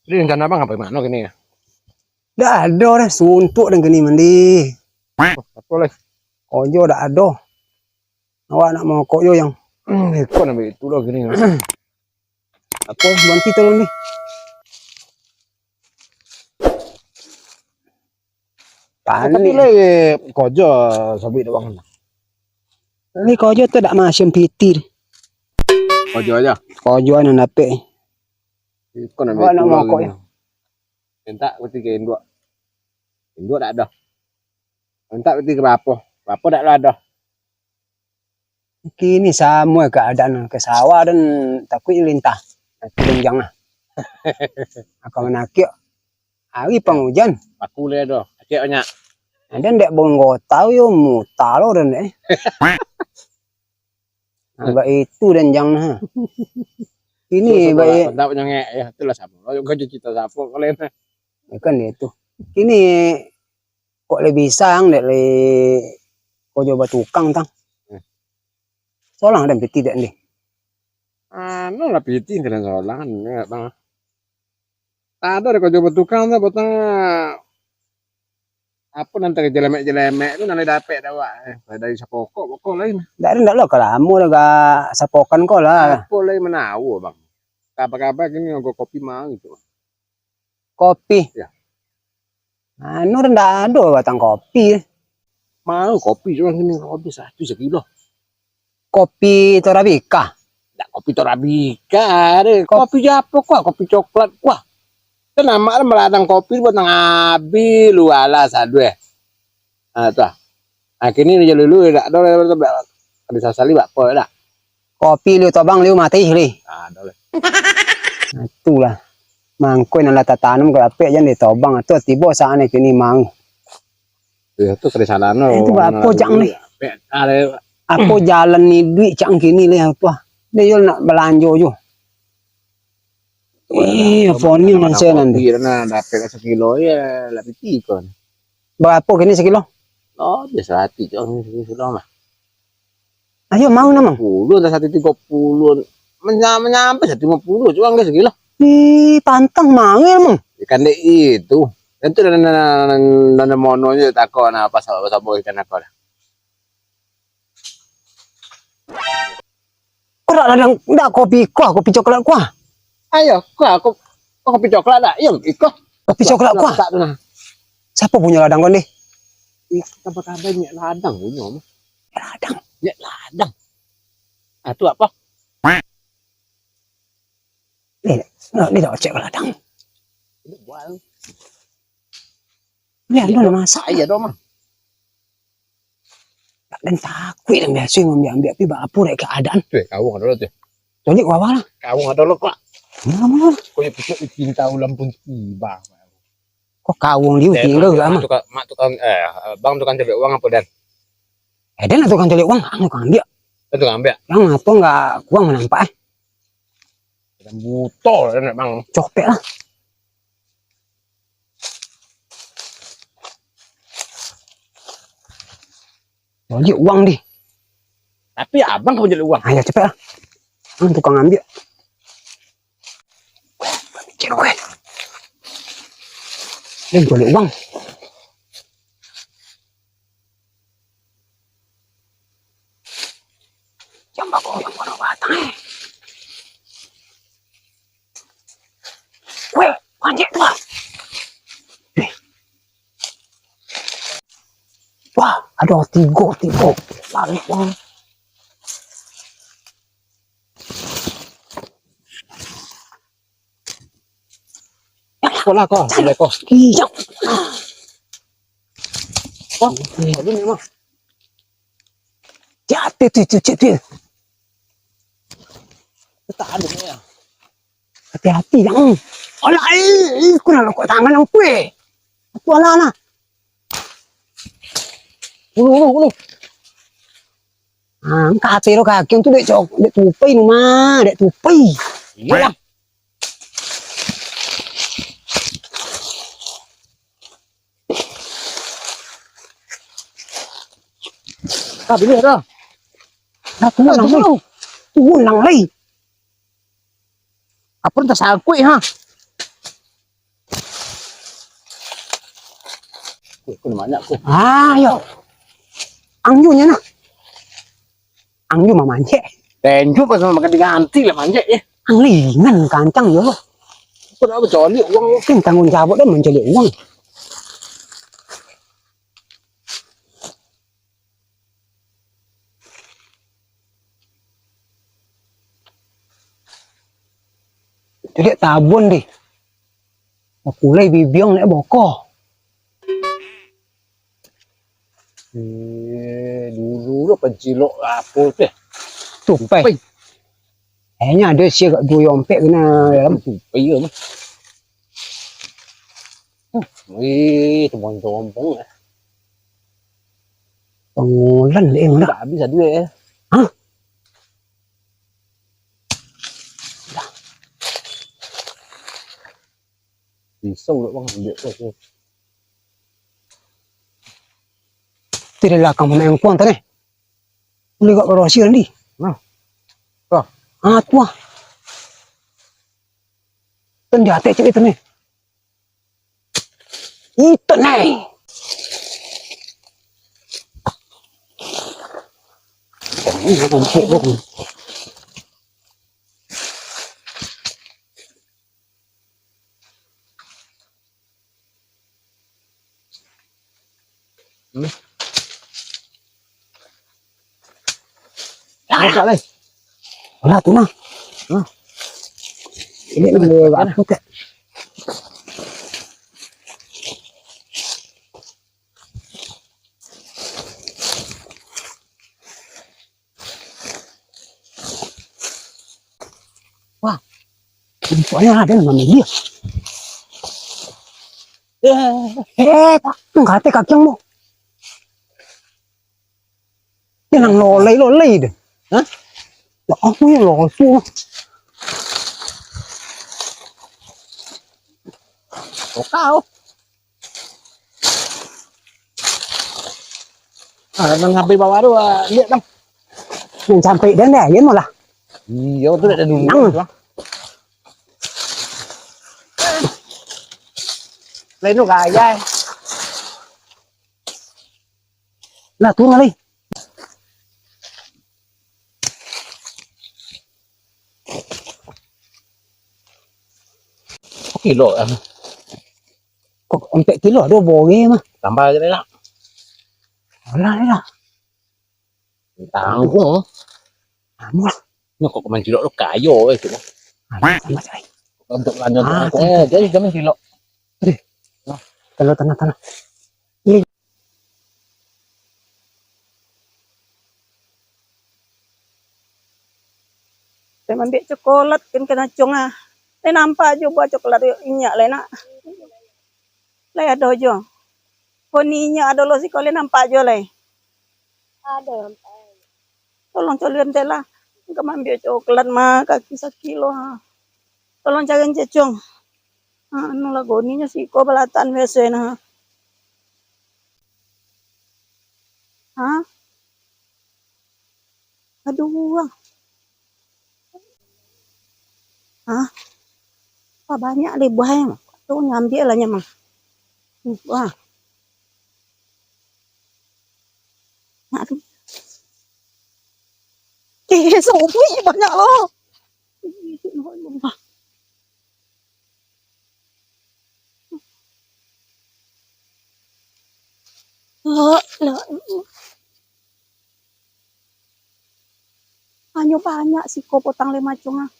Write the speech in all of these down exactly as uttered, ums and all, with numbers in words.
Jadi rencana abang apo mano kini? Dak ado doh, suntuak den kini mandi. Apo lai? Kojo dak ado. Awak nak mokok jo, Jang. Hmm, iko nak itu lah kini. Apo, banti tolong deh. Tapi panik lai kojo sabuik doang. Lai kojo tu dak masin piti. Kojo aja. Kojo nan dapek. Iko nak awak nak mokok yo. Mintak piti ka induak. Induak dak ado. Mintak piti ka bapo. Bapo dak lah ado. Kini samo keadaan ka sawah dan takuik lintah. Aku denjang lah. Aku manakiak. Hari pangujan. Aku leh doh. Acek banyak. Ada ndak bonggotau yo muta lo dan eh. Nah, bak itu denjang nah. Ini bak ndak nyongek ya. Itulah samo. Lo juga cerita sapo kalian. Ya kan itu. Kini kok lai bisa ang dek lai kojo batukang tang. Hmm. Solang dan piti dek ndeh. Anu lah piti kalian solang ni bang. Ado dek kojo batukang tu batang apo nan tadi jelemek-jelemek tu nan lai dapek dak awak eh. Dari sapokok pokok lain. Dak ado ndak lo kalamo dah gak sapokan ko lah. Apo lai manawo bang. Kabar-kabar kini ogo kopi mau tu. Kopi. Ya. Anu ndak ado batang kopi. Mau kopi cuma kini kopi satu sakilo. Kopi Torabika. Ndak kopi Torabika deh. Kopi apo kuah? Kopi coklat kuah. Kan amak lah maladang kopi buat nang abih lu alah sadueh. Ah tu ah. Ah kini ni jalulu dak ado lah. Ada sasali bak po dak. Kopi liu tobang liu mati li. Ah ado lah. Nah, itulah. Mangko nan lah tatanam ka dapek jan ditobang tu tibo saat ni kini mau. Iyo tu keresahan lo. Itu apo cak ni? Apo jalan ni duit cak kini leh apo? Dia yo nak balanjo jo. Ih, apo ni nan saya nanti. Nah, dapek sakilo ya lah piti kon. Barapo kini sakilo? Oh, biasa hati cak ni sakilo mah. Ayo mau namang. Puluh dah satu tiga puluh. Menya-, menyampai satu lima puluh cuma enggak sakilo. Ih, pantang mau emang. Ikan dek itu. Itu dan dan dan dan mono je takon apa sama sama ikan aku dah. Kau dak ladang, dak kopi kuah, kopi coklat kuah. Ayo, kuah, ko-, kopi coklat dak? Iyo, iko. Kopi coklat kuah. Tak tu nah. Siapa punya ladang kau ni? Ih, tambah tambah nyak ladang punya mah. Ladang. Nyak ladang. Ah, tu apa? Ni, ni, ni dah cek ladang. Ini buang. Ni ada nak masak. Iya dong, mah. Tak dan takut yang biasa yang ambil-ambil tapi bak apa dek keadaan. Tu, kawang ada tu. Jadi kau apa lah? Kawang ada lo kok. Mana mana? Kau yang pucuk di pinta ulam pun tiba. Kok kawang dia tinggal gak mah? Mak tukang, eh, bang tukang cari uang apa dan? Eh, dia nak tukang cari uang, kamu tukang ambil. Dia tukang ambil. Yang apa nggak kuang nampak eh? Dan buto nak bang. Copek lah. Bagi uang deh. Tapi abang kau jadi uang. Ayo cepet lah. Ang tukang ambil. Cek gue. Dia boleh uang. Yang bawa orang bodoh batang eh. Weh, panjek tu ah. Eh. Wah, ada tiga, tiga. Balik wah. Kau lah kau, boleh kau. Iya. Kau, kau ni memang. Jatuh tu, tu, tu, tu. Tak ada ni ya. Hati-hati yang. Alah, eh, eh, aku nak lokok tangan aku eh. Aku alah, alah. Ulu, ulu, ulu. Ah, angkat hati lo kaki tu dek cok, dek tupai ni mah, dek tupai. Iyalah. Ah, bila dah. Nah, turun nang lai. Turun nang lai. Apa entah sangkuik ha. Aku banyak aku. Ah, yo. Ang ju nyo nah. Ang ju mamancek. Tenju pas makan diganti lah mancek ya. Ang lingan kancang yo lo. Aku nak cari uang. Kan tanggung jawab dah mancari uang. Itu dek tabun deh. Bakulai bibiang nak boko. Eh, dulu lo pancilok apo teh? Tupai. Tupai. Kayaknya ada sih agak dua yompek kena dalam. Tupai ya mah. Wih, teman-teman eh. Pangulan deh mana? Dah habis duit eh. Hah? Pisau dek bang, ambiak tu. Tidak lah kamu main kuang tadi. Boleh gak berhasil ni? Nah. Wah. Ah, tu ah. Kan jatuh cik itu ni. Itu ni. Ini nampak tu. Hmm. Lah, lah, lah. Lah, tu nah. Hah? Ini nak apa tak? Wah, nampaknya ada yang mamilih. Eh, eh, tak, enggak ada kaki yang mau. Ini nang lolai-lolai deh. Hah? Ya, aku yang lolai tu. Oh, kau. Ah, nang habis bawah tu, ah, lihat dong. Nang sampai dan dah, ya malah. Iya, tu dah dulu. Nang. Lain tu gaya. Lah, turun lah, Lei. Kilo, ah. Kok ompek kilo ado boleh mah. Tambah aja lah. Alah, lah. Tanggung. Anu lah. Nyo kok mancilok tu kayo eh tu. Alah, tambah cai. Untuk lanjut. Ah, eh, jadi jangan cilok. Aduh. Nah. Tenang, tenang, tenang. Iya. Saya mambiak cokolat kan kena cong ah. Saya nampak jo buah cokolat inyak lai nak. Lai ado jo. Koni inyo ado lo siko lai nampak jo lai. Ado nampak. Tolong calian teh lah. Ka mambiak coklat mah kaki sakik lo ha. Tolong carian cecong. Ha, anu lah goninyo siko balatan biaso nah. Ha? Aduh. Hah? Wah, banyak deh buah yang tu ngambil lah nyamang. Hmm, wah. Nak tu. Eh, sopi banyak loh. Ih, cik, nampak ni, nampak. Lah, lah. Hanyo banyak siko potang lai macung ah.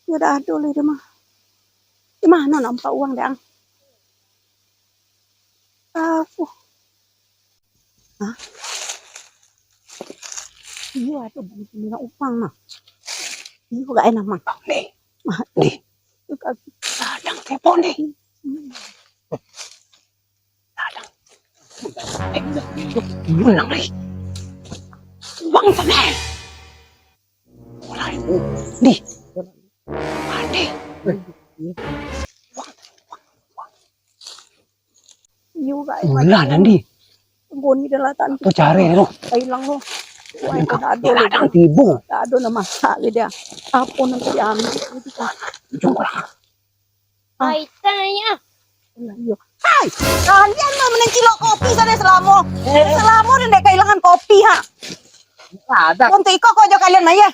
Yo dah ado lai deh mah. Di mano nampak uang deh ang? Tahu. Hah? Iyo ado bungkuih minyak upang mah. Iyo gak enak mah. Ni. Mah ni. Ladang telepon ni. Hmm. Ladang. Eh, menang ni. Uang sana. Mulai. Ni. Mati. Uang. Uang. Iyo, guys. Ulah, Nandi. Goni dah lah, tan. Apa cara tu? Hilang tu. Wah, tak ada lagi. Ladang tibo. Tak ada nak masak lagi dia. Apa nanti dia ambil itu kan? Ujung orang. Ah. Kaitan aja. Alah, iyo. Hai, kalian mah mancilok kopi sajo salamo. Salamo den dek kahilangan kopi, ha. Ado. Untuak iko ko jo kalian mah, yo.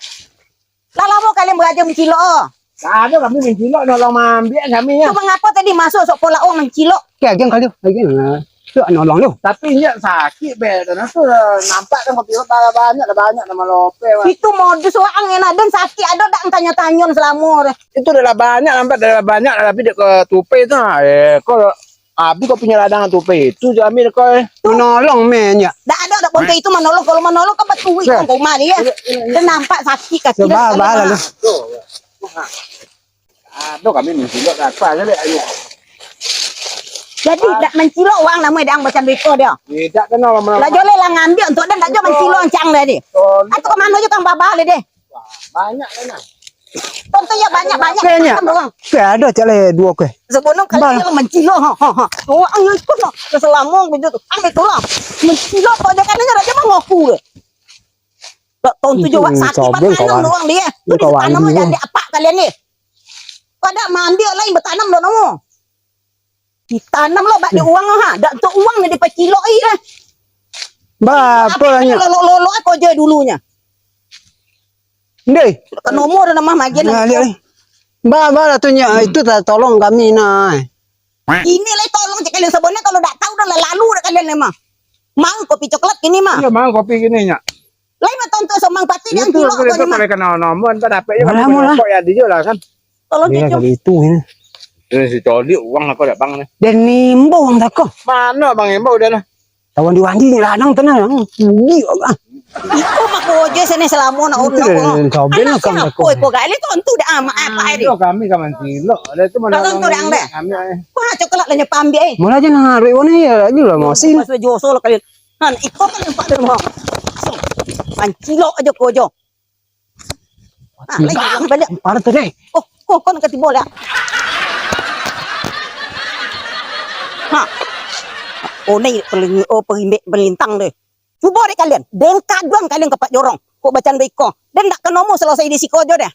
Lah lamo kalian barajo mancilok, oh. Ado kami mancilok, nolong maambiak kami, yo. Tu mangapo tadi masuak sok polak wang mancilok? Oke, agian kali, agian. Nah, tu nolong tu. Tapi inyo sakik, be. Tanah tu, eh, nampak kan kopi lah banyak, lah banyak, lah malopeh, wah. Itu modus urang, enak den sakik, ado dak tanyo-tanyo salamo deh. Itu dah lah banyak, nampak dah lah banyak, tapi dek ka tupai tu, eh, ko abih kopinyo ladang tupai itu, jo ambil ko, eh. Manolong, men, yo. Dak ado, dak bonto itu manolong, kalau manolong kan batuik. Yo. Kau rumah dia. Dia nampak sakik kaki dah. Coba, bah, lalu. Ado kami mancilok, dak apo sajo, dek, ayo. Jadi, dak mancilok wang namo dek ang bacan beko dia. Tidak kenal lama-lama. Lah, joleh lah ngambil untuak den, dak jo mancilok ancang tadi. Atau ka mano jo kang babah deh. Banyak lah, nah. Tontu yo banyak-banyak. Banyak. Kan, urang. Oke, ado cak leh duo ke. Sebelum kali Bang. Ni mancilok, ha, ha, ha. Urang yang ikut, no. Keselamong gitu. Ambil tu lah. Mancilok kau jangan dengar aja mangaku ke. Dak tontu jo wak sakik, sobel, batanam kawan. Urang dia. Tu kawan ditanam dia. Jadi apak kalian ni. Pada maambil lain batanam dak namo. Ditanam lo bak di urang, ha. Dak tu urang ni dipacilok ai lah. Ba, apo lah nyo? Lolok-lolok ko je dulunyo. Ndeh. Ka nomor dah mah magian. Nah, lihat ni. Ba, ba lah tu nyo. Itu ta-, tolong kami nah. Ini lah tolong cek kalian, sebenarnya kalau dak tahu dah lah lalu dah kalian mah. Mang kopi coklat kini mah. Iyo, mang kopi kini nyo. Lai mah tontu somang pati. Iyo, tu, tu, tu, kalau kenal nomor, entah dapek je. Malah, kami malah. Rokok ya, dia lah kan. Tolong dia cucuk. Kali itu, ya. Ini si Coli, uang aku dak, Bang, ni. Dan nimbo uang tako. Mano Bang Imbo udah lah? Tawan di wandi ni ladang tenang. Dia, ah. Iko mah ko je sini selamo nak. Itu urusan dah, uang. Sobel. Anak lah siapa tako. Iko gali tontu dah, ah, mak, apa ini? Aduh, kami kawan cilok. Ada tu mana tontu orang dah. Kami, eh. Wah, coklat lah nyepa ambil, eh. Mula aja nah, duit warna ya, aja lah masih. Pas joso lah kalian. Han, iko kan nampak dari rumah. Mancilok aja ko jo. Ah, lai ulang baliak. Parah tu, deh. Oh, kau, kau nak katibo lah. Ha. Oh, ni peling-, oh, perimbek pelintang deh. Cubo dek kalian. Den kaduang kalian ka Pak Jorong. Kok bacan beko. Den dak kena mo selesai di siko jo deh.